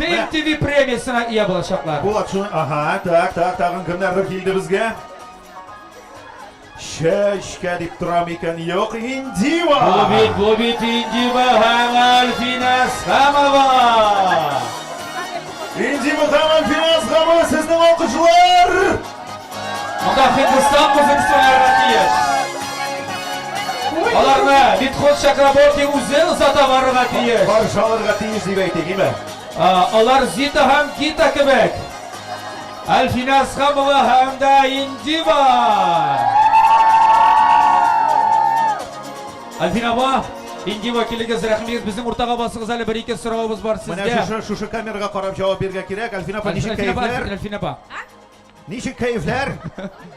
ТМТВ премиясенә ия булачаклар. Булат шуны, ага, так, так, тагын кемнәрдер килде безгә. Чәчкә дип торам икән, юк, Индива! Бу бит, бу бит Индива һәм Альфина Әсхәмова! Индива һәм Альфина Әсхәмова, сезнең алкышлар! Монда Һиндстан музыкасы уйнарга тиеш. Аларны Митхун Чакраборти үзе озата барырга тиеш. Каршы алырга тиеш дип әйтик, име? Алар Зита һәм Гита кебек. Әлфинә Әсхәмова һәм дә Индива. Әлфинә апа, Индива килегез, рәхим итегез, безнең уртага басыгыз әле, бер-ике соравыбыз бар сезгә. Менә шушы, шушы камерага карап җавап бирергә кирәк. Әлфинә апа, ничек кәефләр? Әлфинә апа. Ничек кәефләр?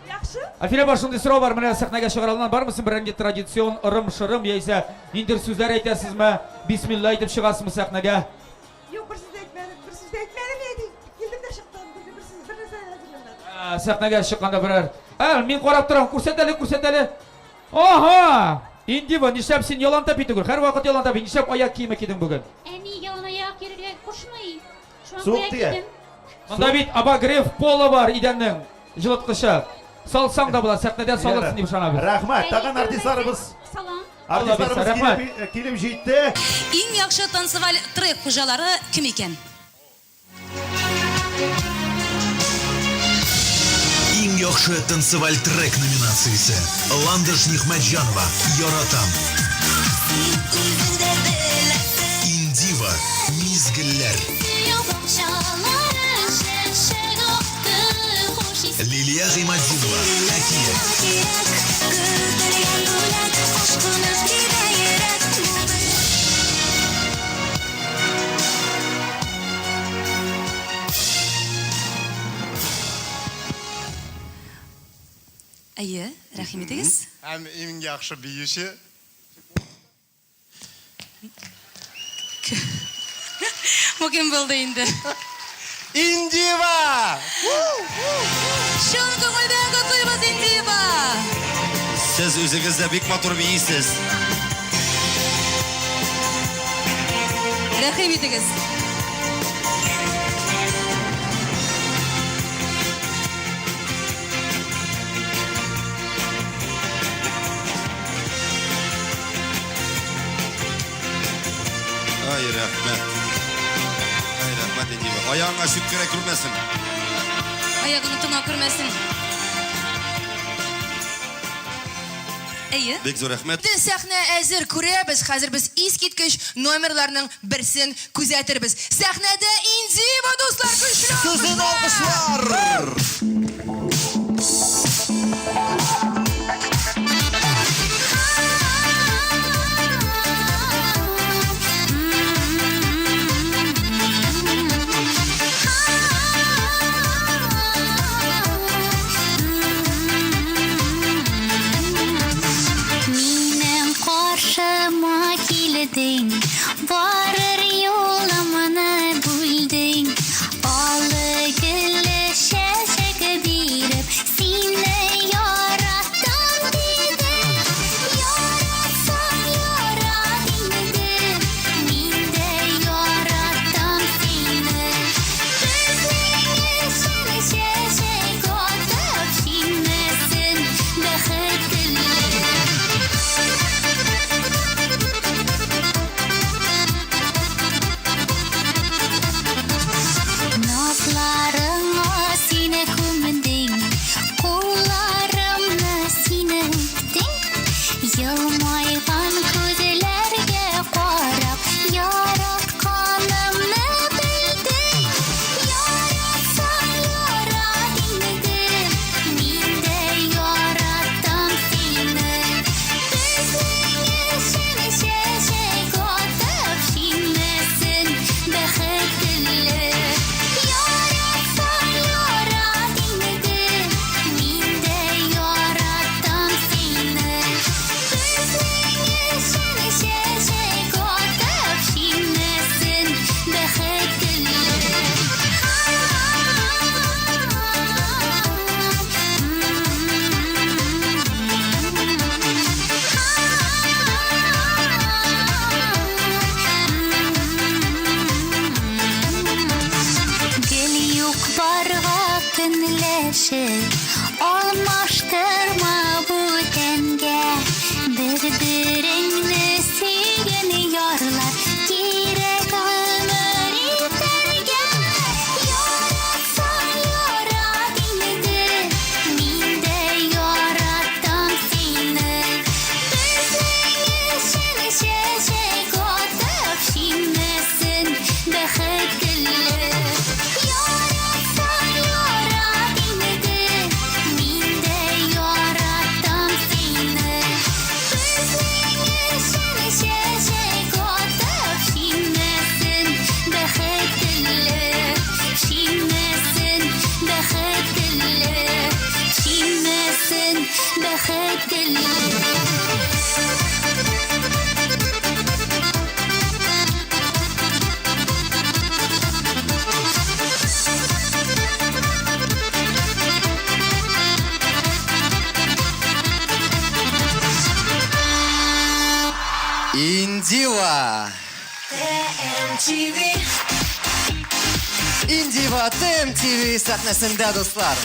Яхшы. Әлфинә апа, шундый сорау бар, менә сәхнәгә чыгар алдыннан бармы соң берәр нинди традицион ырым-шырым яисә ниндидер сүзләр әйтәсезме? Бисмилла әйтеп чыгасызмы сәхнәгә? Юк, бер сүз дә әйтмәдем, бер сүз дә әйтмәдем, әти. Килдем дә чыктым, бер сүз, бер нәрсә дә әзерләмәдем. Ә, сәхнәгә чыкканда берәр. Ә, мин карап торам, күрсәт әле, күрсәт әле. Ага! Индива, нишләп син ялан тәпи түгел? Һәрвакыт ялан тәпи. Нишләп аяк киеме кидең бүген? Әни яланаяк йөрергә кушмый. Шуңа Суык күрә тия. кидем. Монда бит обогрев пола бар идәннең җылыткычы. Салсаң да була, сәхнәдә салырсың дип ышанабыз. Рәхмәт. Әни Тагын артистларыбыз, Салам. артистларыбыз Рәхмәт. килеп, килеп җитте. Иң яхшы танцеваль трек хуҗалары кем икән? Иң яхшы танцеваль трек номинациясе. Ландыш Нигъмәтҗанова, Яратам. Индива, Мизгелләр. Лилия Гыйматдинова, Әкият. Әйе, рәхим итегез. Һәм иң яхшы биюче. Бу кем булды инде? Индива! Чын күңелдән котлыйбыз, Индива! Сез үзегез дә бик матур биисез. Рәхим итегез. Ай, рәхмәт. Ай, рәхмәт, Индива. Аягыңа чүп керә күрмәсен. Аягыңны тона күрмәсен. Әйе. Бик зур рәхмәт. Бөтен сәхнә әзер, күрәбез, хәзер без искиткеч номерларның берсен күзәтербез. Сәхнәдә Индива, дуслар, көчле Сезнең алкышлар! алкышлар! Минем каршыма килдең, барыр юлымны. яше, Алмаштырма бүтәнгә. Бер-береңне сөйгән ярлар Кирәк гомер итәргә. Яратсаң ярат инде, Мин дә яратам сине. Безнең өчен чәчәк атып Шиңмәсен бәхет гөле. Яратсаң ярат инде, Мин дә яратам сине. Безнең өчен чәчәк атып Шиңмәсен бәхет гөле. Шиңмәсен бәхет гөле. Шиңмәсен бәхет гөле. Индива! Индива ТМТВ сәхнәсендә, дуслар.